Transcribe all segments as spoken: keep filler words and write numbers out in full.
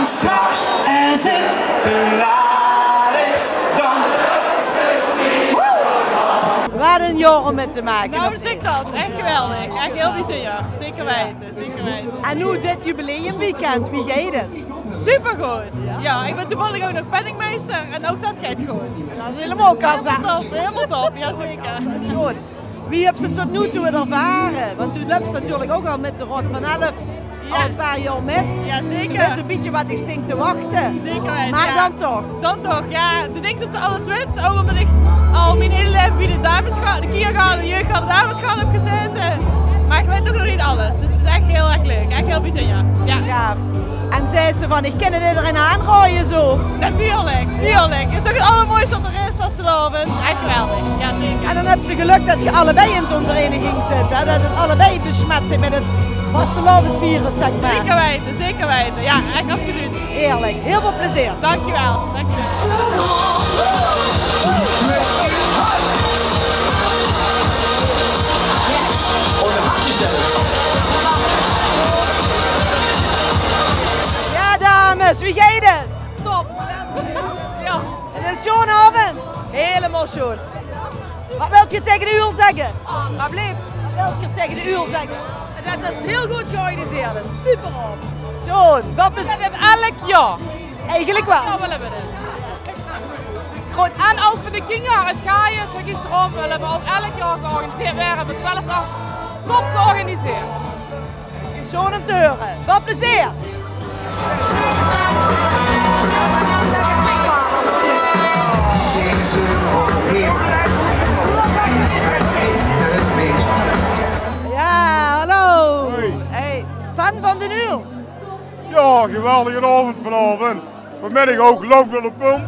Straks, es 't te laat is, dan. Wat ein jaor óm mit te make. Nou, zèk dat. Ech geweldig. Ech hieël biezunjer. Zeker weite, zeker weite. En noe dit jubileumweekend, wie geit 't? Supergood. Ja, ich bön toevallig ouch nog penningmeister en ouch dat geit good. Dat is hielemaol kassa. Hielemaol top, hielemaol top. Ja, zeker. Good. Wie höbs se 't tot noe toe ervare? Want doe löps natuurlik ouch al mit de Raod van Elf al ein paar jaor mit. Ja, zeker. Dus doe weits ein bietje wat dich stink te wachte. Zeker weite, ja. Mer dan toch. Dan toch, ja. Doe dinks dat se alles weits, ouch ómdat ich al mien hieël laeve bie de damesgarde, de Kiergarde, de jeugdgarde, damesgarde höb gezaete. Mer ich weit toch nog neet alles. Dus 't is ech hieël erg leuk. Ech hieël biezunjer. Ja. Ja. En zaes se van, ich kin 't ederein aanraoje zo? Natuurlik, natuurlik. Is toch 't allermooiste wat d'r is, vastelaovend. Ech geweldig. Ja, zeker. En dan höbs se gelök dat geer allebei in zo'n vereniging zit, hè? Dat 't allebei besmet zit mit 't vastelaovesvirus, zeg maar. Zeker weite, zeker weite. Ja, ech absoluut. Heerlijk. Heel veel plezier. Dankjewel. Dankjewel. Ja, dames, wie geit 't? Top. Ja. Ein sjoon aovend. Hielemaol sjoon. Wat wilt geer taenge de uul zègke? Wat bleef? Wat wilt geer taenge de uul zègke? Dat 't hieël good georganiseerd is. Super op. Sjoon. Wat is 't? Elk jaor. Eigelik waal. Ja, we höbbe 't. Good. En ouch veur de kinger, 't gaaie, veur gisteroavend, we höbbe ouch elk jaor georganiseerd. We höbbe twelf daag top georganiseerd. Sjoon óm te heure. Väöl plezeer! Ja, hallo. Hoi. Hey, fan van D'n Uul? Ja, geweldige aovend vanaovend. Vanmiddig ouch lank door de pomp.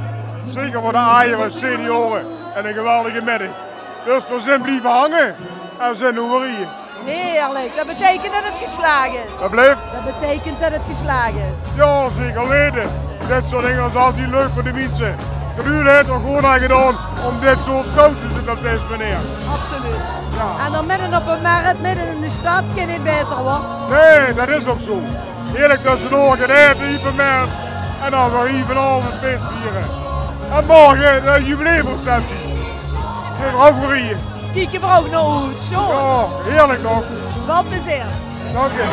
Zeker veur de ajere seniore. En ein geweldige middig. Dus veer zeen blieve hange. En veer zeen noe weer hie. Heerlijk, dat beteikent dat 't geslaag is. Wat bleef? Dat beteikent dat 't geslaag is. Ja, zeker weite. Dit soort dinger is altied leuk veur de minse. D'n Uul haet d'r gewoeën aan gedaon óm dit zo op touw te zètte op dees meneer. Absoluut. Ja. En dan midden op ein mert, midden in de stad, kin neet baeter, huur. Nae, dat is ouch zo. Heerlijk tössedoor get aete, hiep ein mert. En dan weer hie vanaovend fees viere. En morge de jubileumreceptie. Zeen veer ouch weer hie. Kieke veer ouch nao oet, zo. Ja, heerlijk toch? Väöl plezeer. Dank je.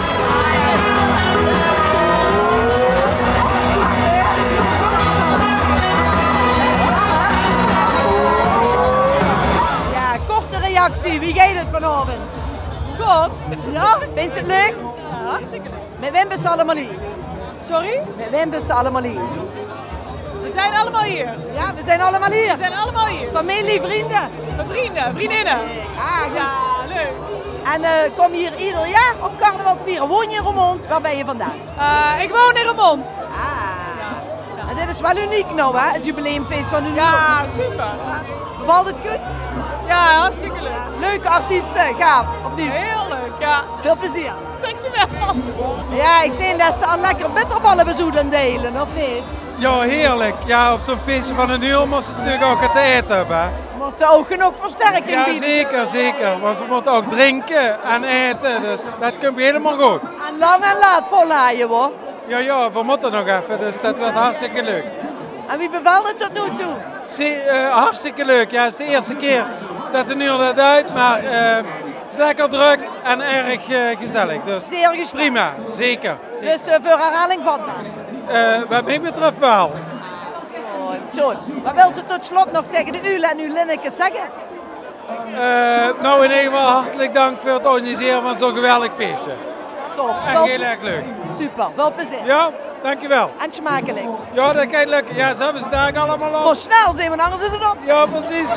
Ja, korte reactie. Wie geit 't vanaovend? Good. Ja, vinjs se 't leuk? Ja, hartstikke leuk. Mit waem bis se allemaol hie? Sorry? Mit waem bis se allemaol hie? We zijn allemaal hier. Ja, we zijn allemaal hier. We zijn allemaal hier. Familie, vrienden? Vrienden, vriendinnen. Ah, goed. Ja, leuk. En, eh, kom je hier ieder jaar om carnaval te vieren? Woon je in Roermond? Waar ben je vandaan? Eh, ik woon in Roermond. Ah. En dit is wel uniek nou, hè? Het jubileumfeest van D'n Uul. Ja, super. Bevalt het goed? Ja, hartstikke leuk. Leuke artiesten, gaaf, of niet? Heel leuk, ja. Veel plezier. Dankjewel. Ja, ich zeen det se al lekker bitterballe bös oet aan 't deile, of neet? Ja, heerlijk. Ja, op zo'n feestje van D'n Uul mós se natuurlik ouch get te aete höbbe, hè? Mós se ouch genóg versterking bieje. Ja, zeker, zeker. Want we mótte ouch drinke en aete, dus det kump hielemaol good. En lang en laat volhaje, huur. Ja, ja, we mótte nog effe, dus det wuuert hartstikke leuk. En wie bevalt 't tot noe toe? Ze-, eh, hartstikke leuk. Ja, 't is de eerste keer det D'n Uul det deit, maar, eh, 't is lekker druk en erg, eh, gezellig. Dus zeer gespannen. Prima, zeker. Dus, eh, veur herhaling vatbaar? Eh, wat mich betreft wel. Good. Wat wilt se tot slot nog taenge D'n Uul en uch Linneke zègke? Eh, nou, in ieder geval hartelijk dank voor het organiseren van zo'n geweldig feestje. Top. Echt heel erg leuk. Super, väöl plezeer. Ja, dankjewel. En smakelijk. Ja, det geit lökke. Ja, ze höbbe ze dao allemaol al. Mer snel, zeen, want anders is 't op. Ja, precies.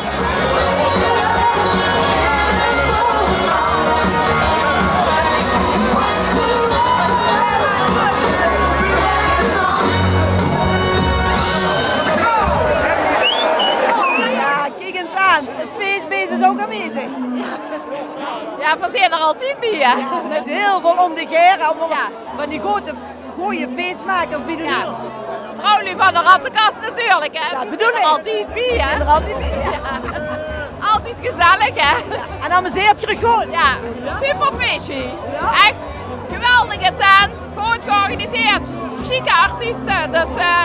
Ja, kiek ens aan. 't Feesbees is ouch aanwezig. Ja, veer zeen d'r altied bie, hè? Mit hiel väöl óm de gaer, allemaol van die groeate, gooj feesmakers bie D'n Uul. Vrouwluuj van de rattenkast natuurlik, hè? Det bedoel ich. Altied bie, hè? Zeen d'r altied bie. Ja. Altied Gezellig, hè? En amuseert geer uch good? Ja, super feesje. Echt geweldige tent, good georganiseerd, chique artieste. Dus eh,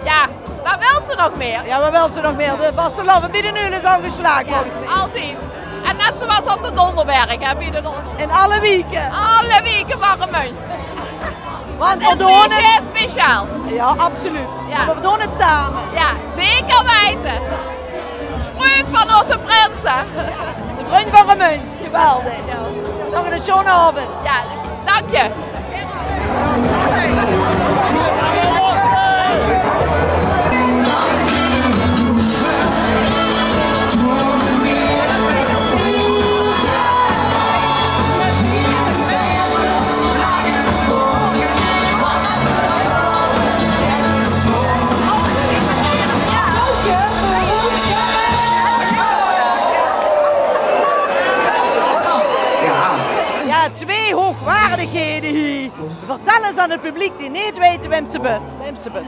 ja, wat wils se nog mieë? Ja, wat wils se nog mieë? De vastelaovend bie D'n Uul is al geslaag, volges mich. Altied. En net zoeas op de Donderberg, hè, bie D'n Uul. In alle wieke. Alle wieke van Remunj. Want veer doon 't speciaal. Ja, absoluut. Ja. Mer veer doon 't same. Ja, zeker weite. Spreuk van ozze prinse. De vrunj van Remunj. Geweldig. Ja. Nog eine sjoeane aovend. Ja, dank dich. Ja, twee hoogwaardighede hie. Vertèl ins aan 't publiek die neet weite wem se bös. Wem se bös.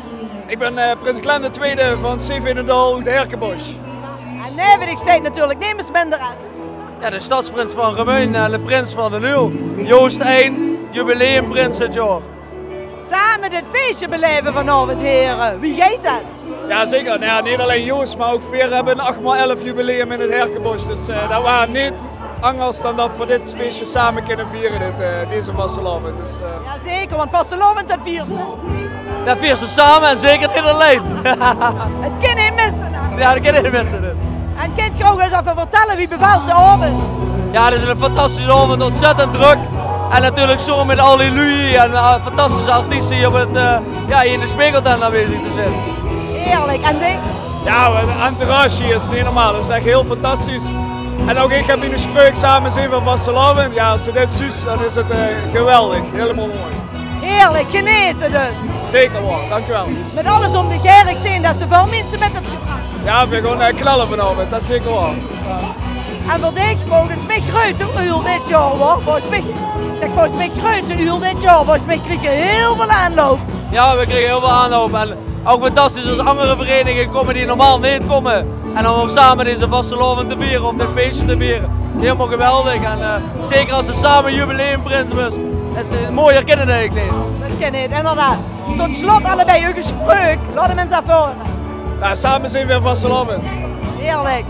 Ich bön eh, prins Glenn de Twiede van CV D'n Uul oet Herkenbosch. En neve dich steit natuurlik nemes minder es... Ja, de stadsprins van Remunj en de prins van D'n Uul. Joost ein, jubileumprins dit jaor. Same dit feesje belaeve vanaovend, here. Wie geit det? Ja, zeker. Nou ja, neet allein Joost, mer ouch veer höbbe ein ach maol elf jubileum in 't Herkenbosch. Dus eh, det waas neet angers dan det veer dit feesje same kinne viere, dit, eh, deze vastelaovend. Dus eh, ja, zeker, want vastelaovend, det viers se... Det viers se same en zeker neet allein. 't Kin neet misse, hè? Ja, det kin neet misse, hè. En kint geer ouch ins effe vertèlle, wie bevèlt de aovend? Ja, 't is eine fantastische aovend, ontzettend drök. En natuurlik zo mit al die luuj en eh, fantastische artieste hie op 't eh, ja, hie in de Spegeltent aanwezig te zeen. Heerlik. En dich? Ja, de entourage hie is neet normaal. Det is ech hieël fantastisch. En ouch ich höb mien spreuk: same zeen veer vastelaovend. Ja, es se dit zuus, dan is 't eh, geweldig. Hielemaol mooi. Heerlik, genete dus. Zeker waor, dank uch waal. Mit alles óm dich haer, ich zeen det se väöl minse mit höbs gebrach. Ja, veer gaon eh, knelle vanaovend, det zeker waor. Ja. En veur dich, volges mich greutste uul dit jaor, huur. Volges mich, ich zèk, volges mich greutste uul dit jaor. Volges mich kriege veer hieël väöl aanloup. Ja, veer kriege hieël väöl aanloup. En ouch fantastisch es anger vereiniginge kómme die normaal neet kómme. En óm same deze vastelaovend te viere of dit feesje te viere. Hielemaol geweldig. En eh, zeker es se same jubileumprins bös. Det is eh, mooier kin 't eigelik neet. Det kin neet, inderdaad. Tot slot allebei eur spreuk. Laot 'm ins effe hure. Ja, same zeen veer vastelaovend. Heerlik.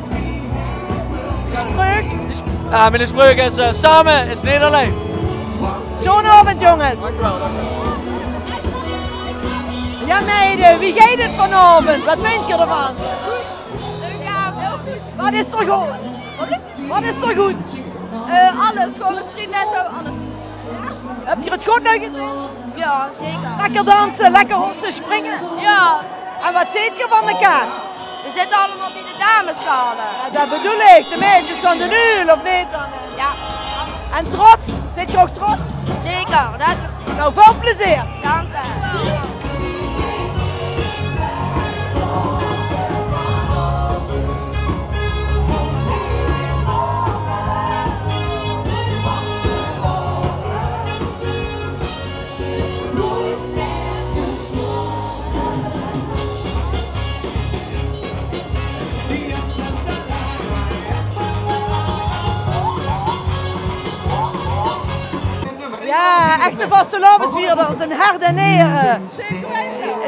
De spreuk? De sp... Ja, mien spreuk is eh, same is neet allein. Sjoeane aovend, jónges. Dank uch waal, dank uch waal. Ja, meide, wie geit 't vanaovend? Wat vinjt geer d'rvan? Leuk, ja, hieël good. Wat is d'r good? Wat is d'r good? Eh, alles, gewoon mit vrunj en zo, alles. Höb geer 't good nao gezeen? Ja, zeker. Lekker danse, lekker hosse, springe. Ja. En wat zeet geer van mekaar? Veer zitte allemaol bie de damesgarde. Ja, det bedoel ich, de maedjes van D'n Uul, of neet dan? Ja. En trots? Zeet geer ouch trots? Zeker, det... Nou, väöl plezeer. Dank uch. Ja, echte vastelaovesvierders in hart en niere.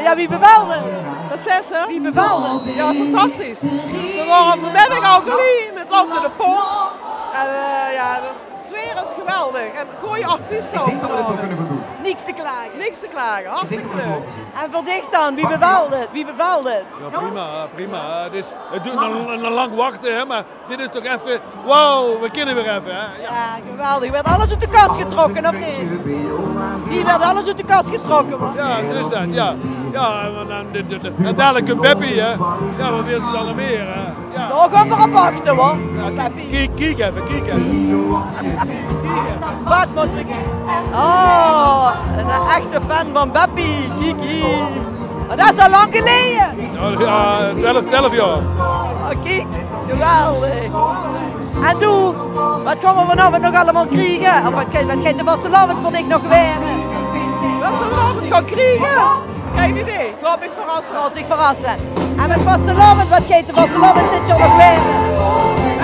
Ja, wie bevèlt 't? Det is ze. Wie bevèlt 't? Ja, fantastisch. Veer wore vanmiddig al geliek mit Lopende Pomp. En eh, ja, de sfeer is geweldig. En gooj artieste ouch vanaovend. Niks te klage. Niks te klage. Hartstikke leuk. En veur dich dan, wie bevèlt 't? Wie bevèlt 't? Ja, prima, prima. 't Is, 't doert nog, nog lang wachte, hè, mer dit is toch effe, wauw, veer kinne weer effe, hè? Ja. Ja, geweldig. Wuuert alles oet de kas getrokke, of neet? Hie wuuert alles oet de kas getrokke, huur. Ja, zo is det, ja. Ja, en dan, dit, dit, dit. En dalik kump Beppie, hè? Ja, wat wils se dan nog mieë, hè? Ja. Dao gaon veer op wachte, huur. Ja, kiek, kiek, kiek effe, kiek effe. Wat mótte veer kieke? Oh, ein echte fan van Beppie. Kiek hie. Oh, det is al lang geleje. Ja, ja, twelf, twelf jaor. Oh, kiek, geweldig. En doe, wat gaon v'r vanaovend nog allemaol kriege? Of wat, wat geit de vastelaovend veur dich nog waere? Wat v'r vanaovend gaon kriege? Gein idee. Laot mich verrasse. Laot dich verrasse. En mit vastelaovend, wat geit de vastelaovend dit jaor nog waere?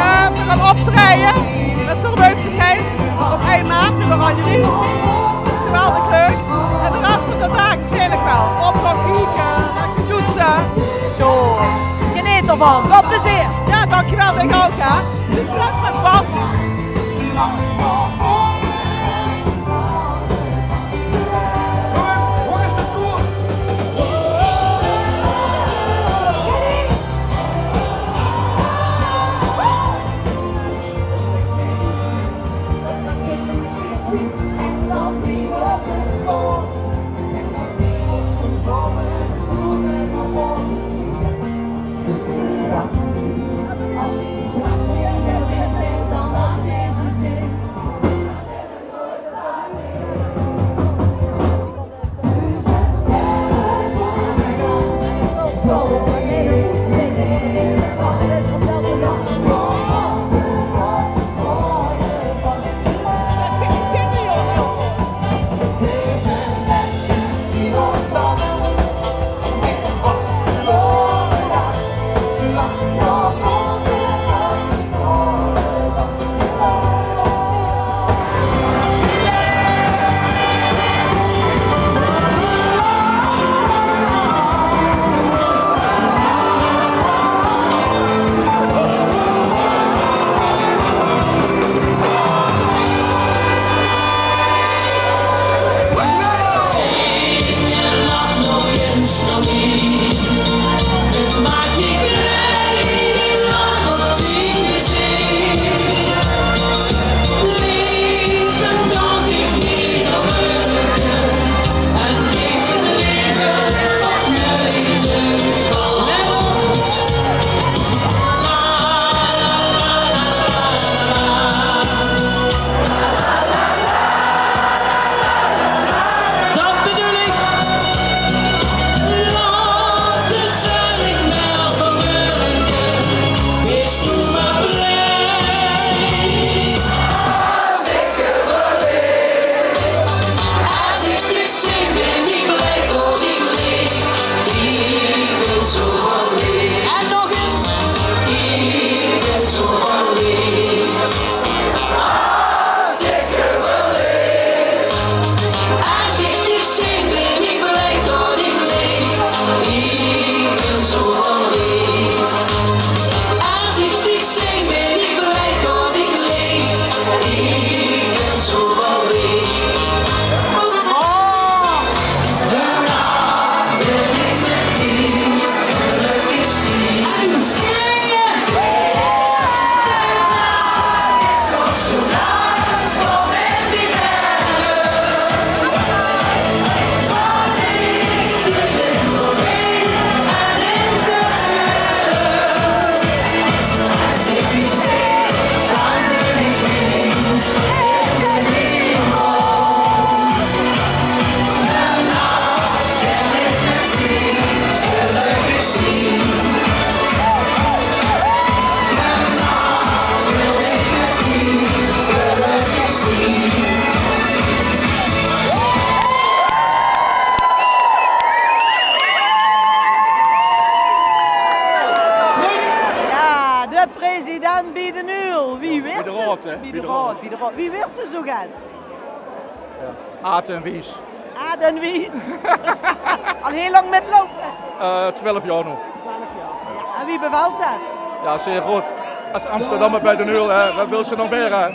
Eh, we gaon optraeje mit de Remunjse Geis op ein maart in de Oranjerie. Det is geweldig leuk. En de res van de daag zeen ich waal. Optoch kieke, lekker doetse. Zo, geneet d'rvan. Väöl plezeer. Jao, dankjewel. Dich ouch, hè. Succes mit Bas. Dat bedoel ich. Laot de zon dich mer vermurke. Bis doe mer blij. Hartstikke verleef. Es ich dich zeen, bin ich blij det ich leef. Ich bin zo verleef. En nog ins. Ich bin zo verleef. Hartstikke verleef. Es ich dich zeen, bin ich blij det ich leef. Ich bin zo verleef. Es ich dich zeen, bin ich blij det ich leef. Ich bin zo verleef. Oh. Jao, de president bie D'n Uul. Wie waers se? Bie de raod, hè? Bie de raod, bie de raod. Wie waers se zo get? Jao. Aad en wies. Aad en wies. Al hiel lang mitloupe? Eh, twelf jaor noe. Twelf jaor. Jao, en wie bevèlt det? Jao, zeer good. Es Amsterdammer bie D'n Uul, hè, waat wils se nog mieë, hè?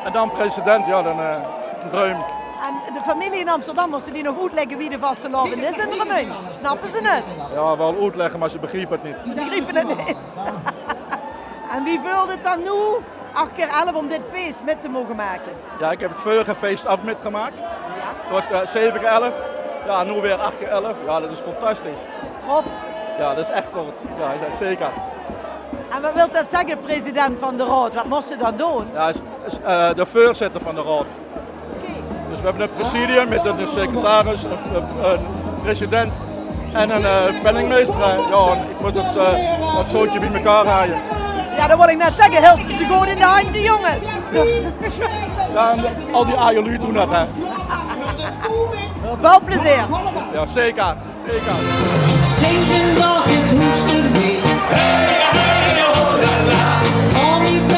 En dan president, jao, dan, eh, ein druim. En de femilie in Amsterdam, mós se die nog oetlègke wie de vastelaovend is in Remunj? Snappe ze 't? Jao, waal oetlègke, mer ze begriepe 't neet. Ze begriepe 't neet. En wie veult 't dan noe? Ach kier elf óm dit fees mit te moge make. Jao, ich höb 't vörige fees ouch mitgemaak. Jao. Det waas, eh, zeve kier elf. Jao, noe weer ach kier elf. Jao, det is fantastisch. Trots? Jao, det is ech trots. Jao, jao, zeker. En waat wilt det zègke, president van de raod? Waat mós se dan doon? Jao, is, is, eh, de veurzitter van de raod. Dus we höbbe ein presidium mit eine secretaris, ein, ein, ein president en ein, eh, penningmeister, hè. Jao, en ich mót 't, eh, 't zootje bie-ein haoje. Jao, det wól ich net zègke. Hèls se ze good in de henj, de jónges? Jao, en al die aaje luuj doon det, hè. Väöl plezeer. Jao, zeker. Zeker. Zinge nog 't hoes d'rmee. Hey, hey, ho, la, la. Óm mich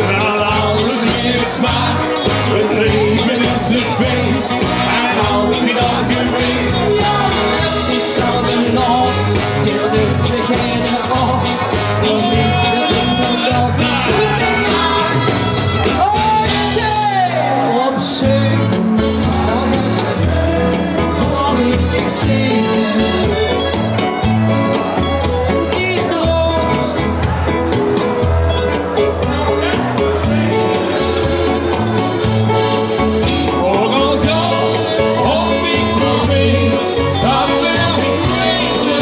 Wel alles weer smaak. Het leven is een feest. En altijd al geweest. Ja, het is zo de nacht. De lucht begint op. En ik wil dat het zo gaat. Op zee, op zee, dan kom ik dich tegen. Ich droom. Ich hoor al gauw, hoop ich nog weer, dat wil ich wete.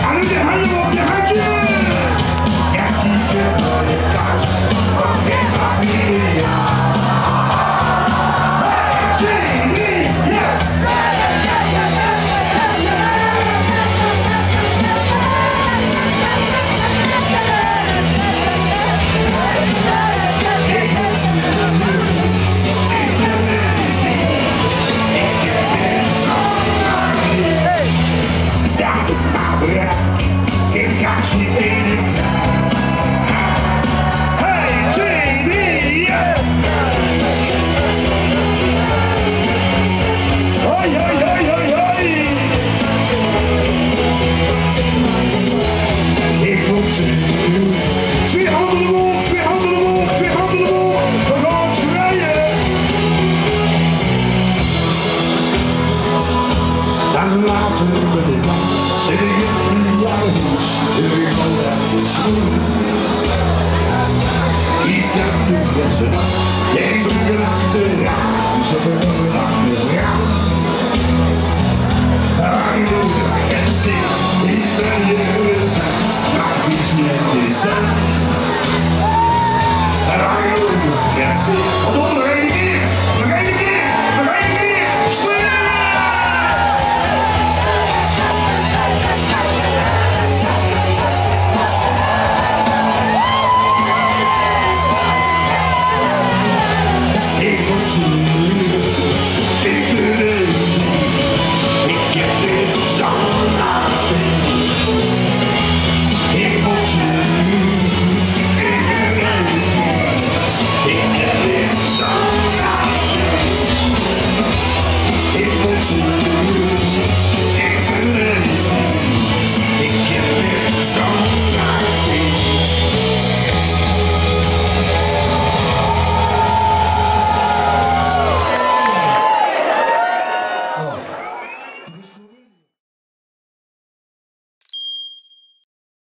Allez, de henj op, de henj! Ja, kiek, de kans. Kom, ja, ja. Hey, zing, ja. Hey, twee, drie, ja! Hoi, hoi, hoi, hoi, hoi! Ich mót zeuke. Twee henj omhoog, twee henj omhoog, twee henj omhoog. Veer gaon sjreie. Dan laote veer de dag in de jaren is. Ich wil det sjreie. Ich höb de beste dag. Jao, ich bön d'r achteraan. Ze höbbe